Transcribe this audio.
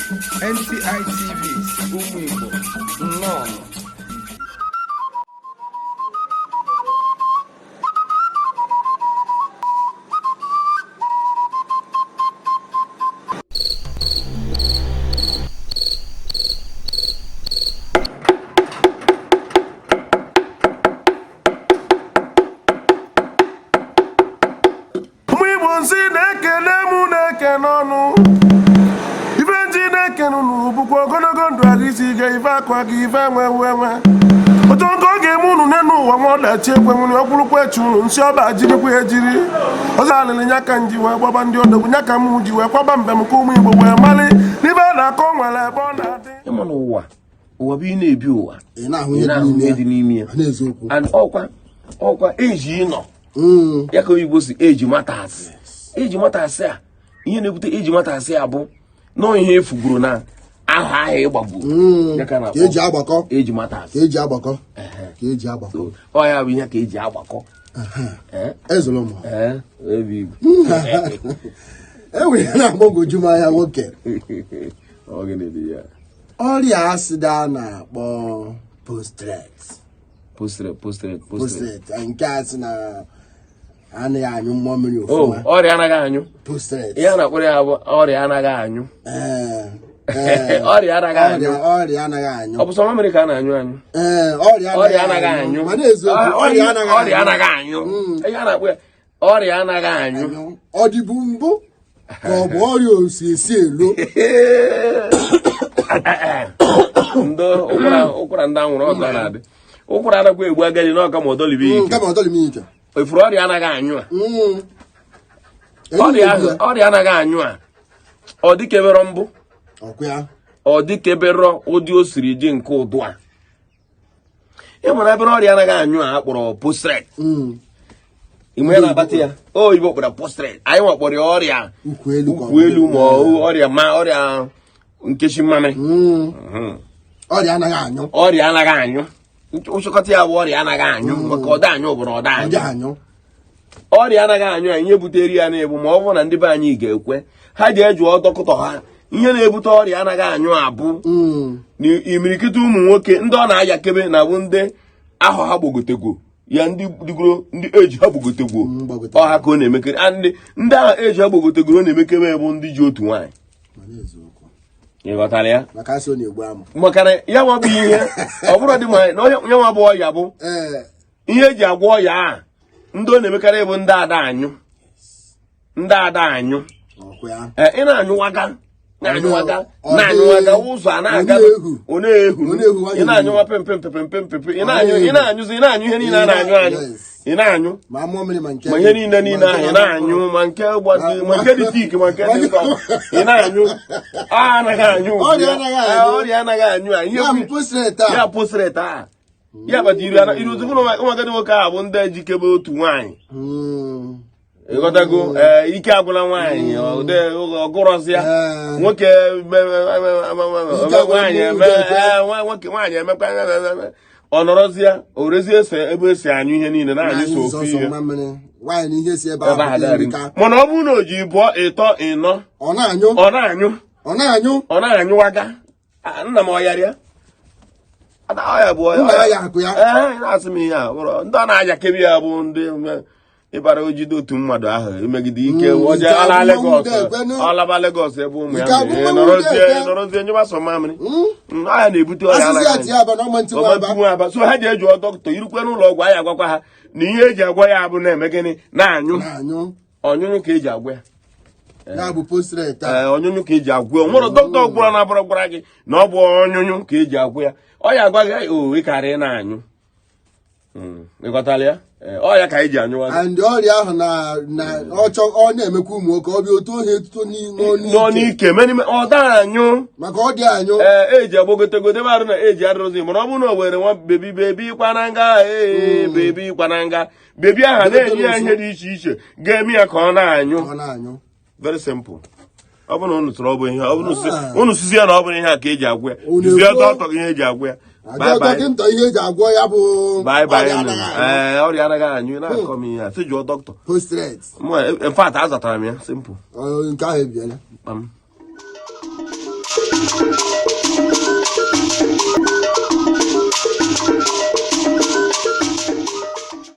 NTI TV, ụmụ Igbo nnọọ. Ụmụ Igbo, nsị na-ekele m na-ekene ọnụ ife nji na-ekene unu bụkwa ogologo ndụ, ahụ isi ike, ife akụ aka, ife enwe enwe enwe otu nke ọ ga-eme unu n'elu ụwa. Nwa ọdachi ekwe nwere ọkwụrụkwa echi unu nsị ọba jirikwa ejiri ọzọ alịrị nya ka nji wee gbaba ndị odogwu nya ka m ji wee kwaba mbem ka ụmụ Igbo wee mali n'ife a na-akọ nwere ebe ọ na-adị. Ịma na ụwa, ụwa bụ ị na-ebi ụwa, ị na-ahụ ị ihe na-ahụ dị ihe dị n'ime ya n'ime ya. N'eziokwu. And ọkwa age ị nọ ya ka oyibo si age matters. Age matters a, ihe na-ebute age matters a bụ nọọ ihe efugoro na aha ahụ ịgbagbo ya ka a ka na-akpọ eji agbakọ age matters. Ka eji agbakọ, ka eji agbakọ. So, ọ ya bụ ihe ka eji agbakọ. Eh? Ezụrụ m. Eh, ebe igwe. Enwere ihe na-agbagwoju m anya, nwoke. Ọ gịnị dị ya? Ọrịa asịda a na-akpọ prostate. Prostate, prostate, prostate. Prostate nke a sị na anaghị anyụ mmamịrị O ofụma. Ọrịa anaghị anyụ. Prostate. Ihe a na-akpọrọ ya bụ ọrịa anaghị anyụ. Ee. Ọrịa anaghị anyụ. Ọrịa anaghị anyụ. Ọ bụ sọ mamịrị ka a na-anyụ anyụ? Ee, ọrịa Ọrịa anaghị anyụ. Mana eziokwu, Ah, ọrịa anaghị ọrịa anaghị anyụ. Ihe a na-akpọ ya ọrịa anaghị anyụ. Anyụ. Ọ dịbu mbụ ka ọ bụ ọrịa osi esi elo? Ndị ụkwara, ndị anwụrụ ọkụ na-adị, ụkwara anakwa egbu agadi n'ọka ma ọdọlibe ike. Kama ọ dọrọ m ike. Efuru ọrịa anaghị anyụ a. Ọrịa ahụ, ọrịa anaghị anyụ a, ọ dịkebere mbụ. Ọkwa ya. Ọ dịkebere ụdị o siri dị nke ụdụ a. Ị nwere ebe ọrịa anaghị anyụ a akpọrọ prostate. Ime ya na-akpata ya, oyibo kpọrọ prostate, anyị nwakpọrọ ya ọrịa ukwu elu ka ọ ukwu elu, ma ọ ọrịa, ma ọrịa nkechi mmamịrị. Ọrịa anaghị anyụ. Ọrịa anaghị anyụ, nchịkọta ya bụ ọrịa anaghị anyụ, maka ọda anyụ bụ na ọda ọ dị anyụ. Anyụ. Ọrịa anaghị anyụ a, ihe butere ya na-ebu ma ọ bụrụ na ndị be anyị ga-ekwe ha ji ejụọ dọkịta ha ihe na-ebute ọrịa anaghị anyụ abụ na imirikiti ụmụ nwoke ndị ọ na-ayakebe na-abụ ndị ahọ ha gbogotegwo ya, ndị digoro, ndị eji ha gbogotegwo. Gbagote. Ọha ka ọ na-emekere a, ndị ahụ eji ha gbogotegoro ọ na-emekebe bụ ndị ji otu nwaanyị. Mana eziokwu. Ị ghọtara ya? Maka asị ọ na-egbu amụ. Maka na ya nwa bụ ihe ọ bụrụ dị ma na onye ya nwa bụ ọya bụ ihe eji agwọ ọya a, ndị ọ na-emekarị bụ ndị ada anyụ, ndị ada anyụ. Ọkwa ya. Ee, ị na-anyụwaga, na-anyụwaga, na-anyụwaga ụzọ a na-aga. Ọ na-ehu. Ọ na-ehu. Ọ na-ehu nwayọọ. Ị na-anyụwa pem pem pem pem pem pem, ị na-anyụ, ị na-anyụzi, ị na-anyụ ihe niile a na-anyụ anyụ. Ị na-anyụ. Ma mmamịrị, ma nke ma ihe niile ahụ ị na-anyụ, ma nke gbadi, ma nke dị thick, ma nke dị nsọ, ị na-anyụ a anaghị anyụ. Ọrịa anaghị anyụ. Ee, ọrịa anaghị anyụ a ihe Ya bụ prostate a. Ya prostate a, ya bata iru ana iru ozugbo na ụmụ agadi nwoke a bụ ndị ejikebe otu nwaanyị. Ịghọtago? Ee, ike agwụla nwaanyị, ọgụrọzi ya. Nwoke Ike agwụla. nwaanyị eme. Nwoke. Ee, nwoke nwaanyị emekwa, ọ nọrọzi ya, o rezie ese ebe esi anyụ ihe niile na-anyụ so ofu sọsọ ihe. mmamịrị nwaanyị na ihe si ebe ebe ahụ ahụ pụta darị. erika. Mana ọ bụrụ na o ji bụọ ịtọ ịnọ, ọ na-anyụ. Ọ na-anyụ. Ọ na-anyụ. Ọ na-anyụwaga. Ah, nna m, ọyarịa Ada ọya bụ ọya. Nna ya ya akụ ya. Ee, ị na-asị m ihe a bụrụ ndị ọ na-ajakebe ya bụ ndị ịbara ojide otu mmadụ ahụ emegide ike oje Ike ala agwụ Legọs. mmanwụ ekwe nụ. Ọlaba Legọs ebe ụmụ ya Ike agwụ mere. mmanwụ Nọrọzie ekwe. nọrọzie nyụba sọ mamịrị. Ọya na-ebute ọrịa Asịsị anaghị ya tie aba na ọma ntị nwa aba. ọma aba. So ha ji eji dọkịta irukwe n'ụlọ ọgwụ, anyị agwakwa ha na ihe eji agwọ ya bụ na-eme gịnị? Na-anyụ. Na-anyụ. Ọnyụnyụ ka eji agwọ ya. Ya bụ prostate a. Ee, ọnyụnyụ ka eji agwọ ya. Nwere dọkịta ọgwụra na-abụrụ gwara gị na ọ bụ ọnyụnyụ ka eji agwọ ya, ọ ya agwa gị o ịkarị ị na-anyụ. Ị ghọtara ya? Ee, ọ ya ka anyị ji anyụwa. And ọrịa ahụ na ọchọ ọ na-emekwa ụmụ nwoke, ọ bịa otu ohe etuto nọ n'ike. N'ike many ọ da anyụ. Maka ọ dị anyụ. Ee, eji agbagotegote ebe arụ na eji adịrụzi, mana ọ bụrụ na o were nwa baby, baby kwana nga, ee, baby kwana nga, baby aha na-enye ya ihe dị iche iche ga-eme ya ka ọ na-anyụ. Ọ na-anyụ. Very simple. Ọ bụrụ na unu sọrọ ọ bụ ihe ọ bụrụ unu sizi ya na ọ bụrụ ihe a ka eji agwụ ya. Unu Jizie ekwuo. dọkịta gị ihe eji agwụ ya. Bye Ajọ bye. dọkịta ihe eji agwọ ya bụ Bye bye. ọrịa anaghị anyụ. Ee, ọrịa anaghị anyụ na-akọ m ihe a sị jụọ dọkịta. Prostate. Mụ, in fact, azatara m ya simple. Ọ, nke ahụ ebiela. Kpam.